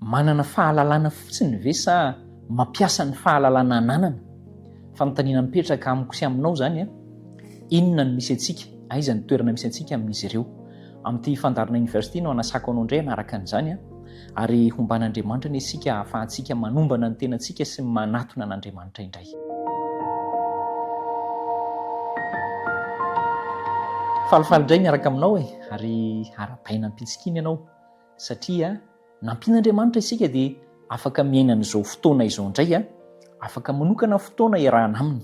Manana fahalalana fotsiny ve sa mampiasa ny fahalalana ananana? Fanontaniana mipetraka amiko sy aminao izany an! Inona no misy antsika? Aiza ny toerana misy antsika amin'izy ireo? Amin'ity fandaharana University no hanasako anao indray hanaraka an'izany an! Ary homban'Andriamanitra anie isika hahafahantsika manombana ny tenantsika sy manatona an'Andriamanitra indray. Falifaly indray miaraka aminao e! Ary arahabaina am-pitsikiana ianao satria Nampian'Andriamanitra isika dia afaka miaina an'izao fotoana izao indray, afaka manokana fotoana iarahana Aminy.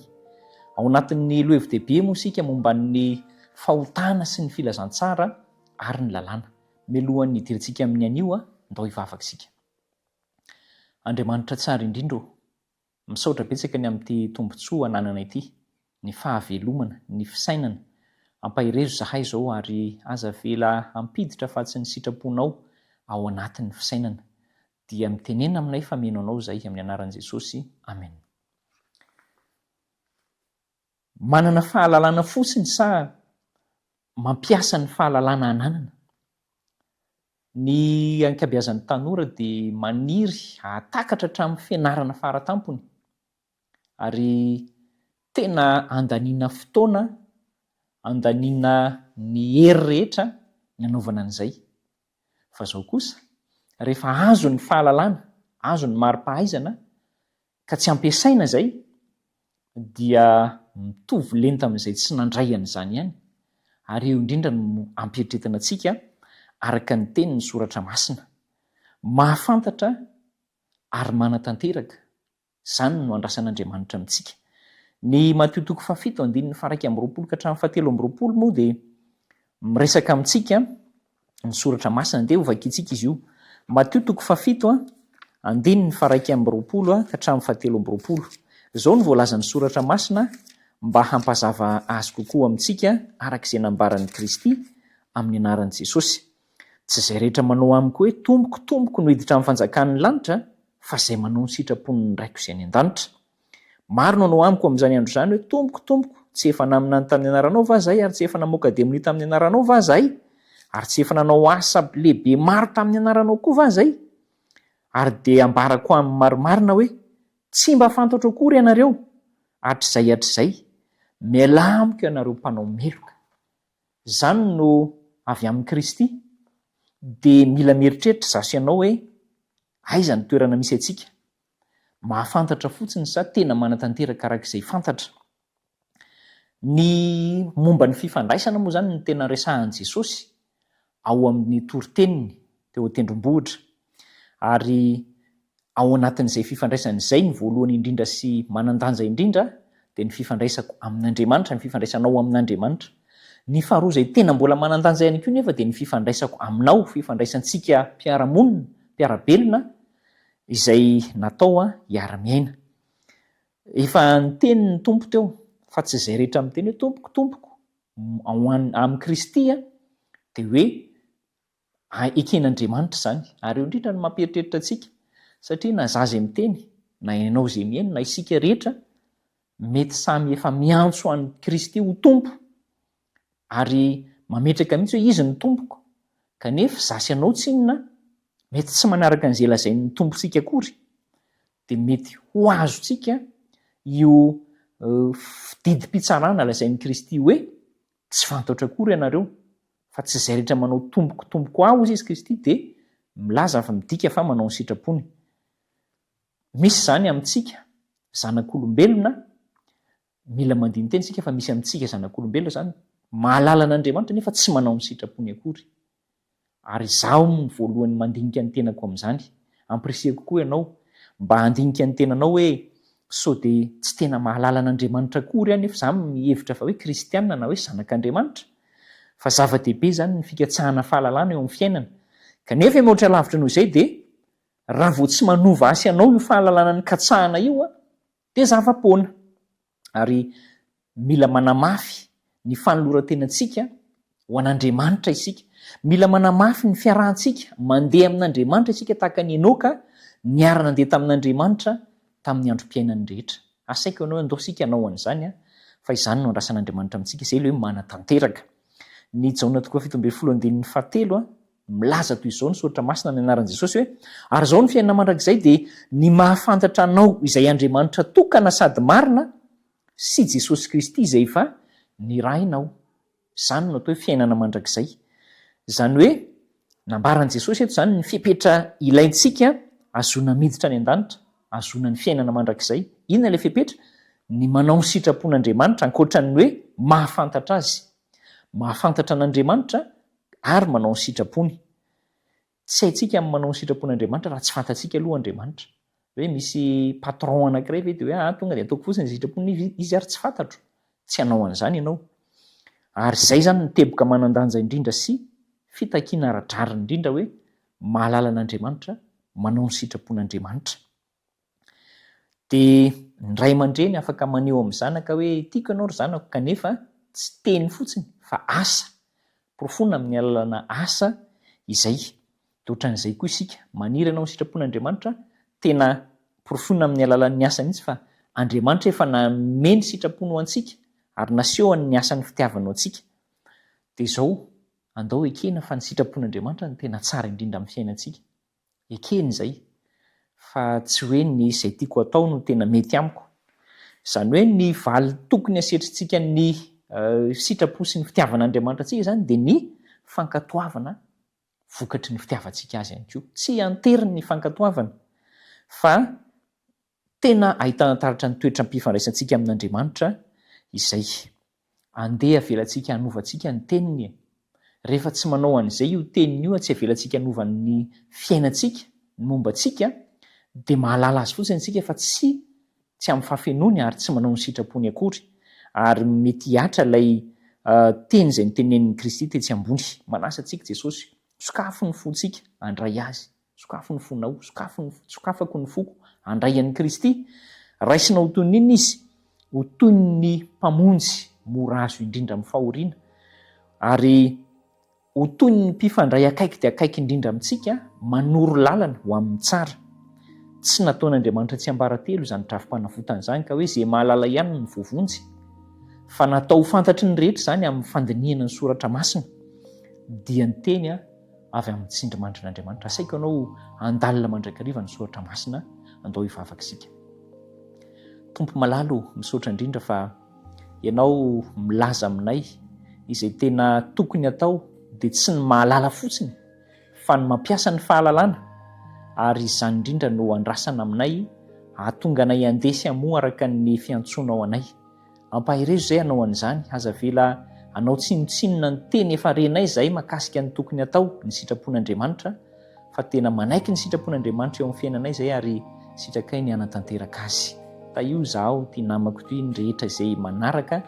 Ao anatin'ny lohevi-dehibe moa isika momba ny fahotana sy ny filazantsara ary ny lalàna. Mialohan'ny hidirantsika amin'ny anio, ndao hivavaka isika. Andriamanitra tsara indrindra ô, Misaotra betsaka ny amin'ity tombontsoa ananana ity, ny fahavelomana, ny fisainana. Ampaherezo zahay izao ary aza avela hampiditra fa tsy ny sitraponao ao anatin'ny fisainana. Dia mitenena aminay fa mino anao izay amin'ny anaran'i Jesosy. Amen. Manana fahalalana fotsiny sa mampiasa ny fahalalana ananana? Ny ankabeazan'ny tanora dia maniry hahatakatra hatramin'ny fianarana faratampony, ary tena andaniana fotoana, andaniana ny hery rehetra ny hanaovana an'izay. Fa izao kosa, rehefa azo ny fahalalana, azo ny mari-pahaizana, ka tsy ampiasaina izay dia mitovy lenta amin'izay tsy nandray an'izany ihany, ary eo indrindra no ampieritreretana antsika araka ny tenin'ny Soratra Masina. Mahafantatra ary manatanteraka, izany no andrasan'Andriamanitra amintsika. Ny Matio toko fahafito andininy faha-21 ka hatramin'ny fahatelo-amby-roapolo moa dia miresaka amintsika ny soratra masina. Andeha hovakintsika izy io. Matio toko fahafito, andininy faha-21 ka hatramin'ny fahatelo-amby-roapolo. Izao no voalazan'ny soratra masina mba hampazava azy kokoa amintsika araka izay nambaran'i Kristy amin'ny anaran'i Jesosy. Tsy izay rehetra manao amiko hoe, Tompoko, Tompoko no hiditra amin'ny fanjakan'ny lanitra, fa izay manao ny sitrapon'ny Raiko izay any an-danitra. Maro no hanao amiko amin'izany andro izany hoe, Tompoko, Tompoko, tsy efa naminany tamin'ny anaranao va izahay, ary tsy efa namoaka demonia tamin'ny anaranao va izahay, ary tsy efa nanao asa lehibe maro tamin'ny anaranao koa va izahay? Ary dia ambarako aminy marimarina hoe, Tsy mba fantatro akory ianareo, hatrizay hatrizay. Mialà amiko ianareo mpanao meloka. Izany no avy amin'i Kristy. Dia mila mieritreritra izaho sy ianao hoe, Aiza ny toerana misy antsika? Mahafantatra fotsiny sa tena manatanteraka araka izay fantatra? Ny momba ny fifandraisana moa izany no tena resahan'i Jesosy ao amin'ny toriteniny teo an-tendrombohitra. Ary ao anatin'izay fifandraisana izay ny voalohany indrindra sy manan-danja indrindra dia ny fifandraisako amin'Andriamanitra, ny fifandraisanao amin'Andriamanitra. Ny faharoa izay tena mbola manan-danja ihany koa nefa dia ny fifandraisako aminao, fifandraisantsika mpiara-monina, mpiara-belona izay natao hiara-miaina. Efa niteny ny Tompo teo fa tsy izay rehetra miteny hoe Tompoko, Tompoko ao amin'i Kristy dia hoe eken'Andriamanitra izany. Ary eo indrindra no mampieritreritra antsika satria na za izay miteny, na ianao izay mihaino, na isika rehetra mety samy efa miantso an'i Kristy ho Tompo ary mametraka mihitsy hoe Izy no Tompoko, kanefa za sy ianao tsinona mety tsy manaraka an'izay lazain'ny Tompontsika akory, dia mety ho azontsika io didim-pitsarana lazain'i Kristy hoe, tsy fantatro akory ianareo, fa tsy izay rehetra manao Tompoko, Tompoko ahy, hozy Izy Kristy, dia milaza fa midika fa manao ny sitrapony. Misy izany amintsika zanak'olombelona Mila mandini-tena isika fa misy amintsika zanak'olombelona izany mahalala an'Andriamanitra nefa tsy manao ny sitrapony akory. Ary izaho no voalohany mandinika ny tenako amin'izany. Ampirisihako koa ianao mba handinika ny tenanao hoe sao dia tsy tena mahalala an'Andriamanitra akory aho nefa izaho mihevitra fa hoe kristiana na hoe zanak'Andriamanitra. Fa zava-dehibe izany ny fikatsahana fahalalana eo amin'ny fiainana. Kanefa mihoatra lavitra noho izay dia raha vao tsy manova ahy sy anao io fahalalana nikatsahana io Dia zava-poana. Ary mila manamafy ny fanoloran-tenantsika ho an'Andriamanitra isika. Mila manamafy ny fiarahantsika mandeha amin'Andriamanitra isika tahaka an'i Enoka niara-nandeha tamin'Andriamanitra tamin'ny androm-piainany rehetra. Asaiko ianao handao isika hanao an'izany fa izany no andrasan'Andriamanitra amintsika, izay ilay hoe manatanteraka. Ny Jaona toko fahafito ambinifolo andininy fahatelo. Milaza toy izao ny Soratra Masina amin'ny anaran'i Jesosy hoe, Ary izao ny fiainana mandrakizay dia ny mahafantatra Anao izay Andriamanitra tokana sady marina sy Jesosy Kristy izay efa nirahinao. Izany no atao hoe fiainana mandrakizay. Izany hoe nambaran'i Jesosy eto izany ny fepetra ilaintsika ahazoana miditra any an-danitra, ahazoana ny fiainana mandrakizay. Inona ilay fepetra? Ny manao ny sitrapon'Andriamanitra ankoatra ny hoe mahafantatra Azy. Mahafantatra an'Andriamanitra ary manao ny sitrapony. Tsy haintsika ny manao ny sitrapon'Andriamanitra raha tsy fantatsika aloha Andriamanitra. Hoe misy patron anankiray ve dia hoe ah tonga dia ataoko fotsiny izay sitrapony izy, izy ary tsy fantatro. Tsy hanao an'izany ianao. Ary izay izany no teboka manan-danja indrindra sy fitakiana ara-drariny indrindra hoe mahalala an'Andriamanitra, manao ny sitrapon'Andriamanitra. Dia ny ray aman-dreny afaka maneho amin'ny zanaka hoe tiako ianao ry zanako kanefa tsy teny fotsiny fa asa, porofoina amin'ny alalana asa izay. Dia ohatran'izay koa isika, maniry hanao ny sitrapon'Andriamanitra, tena porofoina amin'ny alalan'ny asa mihitsy fa Andriamanitra efa nanome ny sitrapony ho antsika ary nasehony ny asan'ny fitiavany ho antsika. Dia izao, andao ekena fa ny sitrapon'Andriamanitra no tena tsara indrindra amin'ny fiainantsika. Ekena izay, fa tsy hoe ny izay tiako atao no tena mety amiko. Izany hoe ny valiny tokony hasetrintsika ny sitrapo sy ny fitiavan'Andriamanitra antsika izany dia ny fankatoavana vokatry ny fitiavantsika Azy ihany koa. Tsy an-tery ny fankatoavana fa Tena ahitana taratra ny toetram-pifandraisantsika amin'Andriamanitra izay. Andeha avelantsika hanova antsika ny Teniny e! Rehefa tsy manao an'izay io Teniny io, tsy avelantsika hanova ny fiainantsika, ny momba antsika, dia mahalala Azy fotsiny isika fa tsy tsy amin'ny fahafenoany ary tsy manao ny sitrapony akory. Ary mety hihatra ilay teny izay notenenin'i Kristy tetsy ambony. Manasa antsika Jesosy, sokafy ny fontsika handray Azy. Sokafy ny fonao, sokafy ny, sokafako ny foko handray an'i Kristy. Raisina ho toy ny inona Izy? Ho toy ny Mpamonjy mora azo indrindra amin'ny fahoriana, ary ho toy ny mpifandray akaiky dia akaiky indrindra amintsika, manoro lalana ho amin'ny tsara. Tsy nataon'Andriamanitra tsiambaratelo izany drafi-panavotana izany ka hoe izay mahalala ihany no voavonjy, fa natao ho fantatry ny rehetra izany amin'ny fandinihana ny Soratra Masina. Dia ny teny avy amin'ny tsindrimandrin'Andriamanitra. Asaiko ianao handalina mandrakariva ny soratra masina, andao hivavaka isika. Tompo malala o, misaotra indrindra fa ianao milaza aminay izay tena tokony atao dia tsy ny mahalala fotsiny fa ny mampiasa ny fahalalana ary izany indrindra no andrasana aminay hahatonga anay handeha sy hamoa araka ny fiantsoanao anay. Ampaherezo izay hanao an'izany, aza avela hanao tsinontsinona ny teny efa renay izahay makasika ny tokony hatao, ny sitrapon'Andriamanitra, fa tena manaiky ny sitrapon'Andriamanitra eo amin'ny fiainanay izay ary sitrakay ny hanatanteraka azy. Tahio izaho, ity namako ity, ny rehetra izay manaraka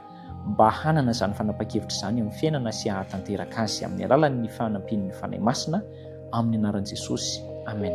mba hanana izany fanapahan-kevitra izany eo amin'ny fiainana sy hahatanteraka azy amin'ny alalan'ny fanampian'ny Fanahy Masina, amin'ny anaran'i Jesosy. Amen.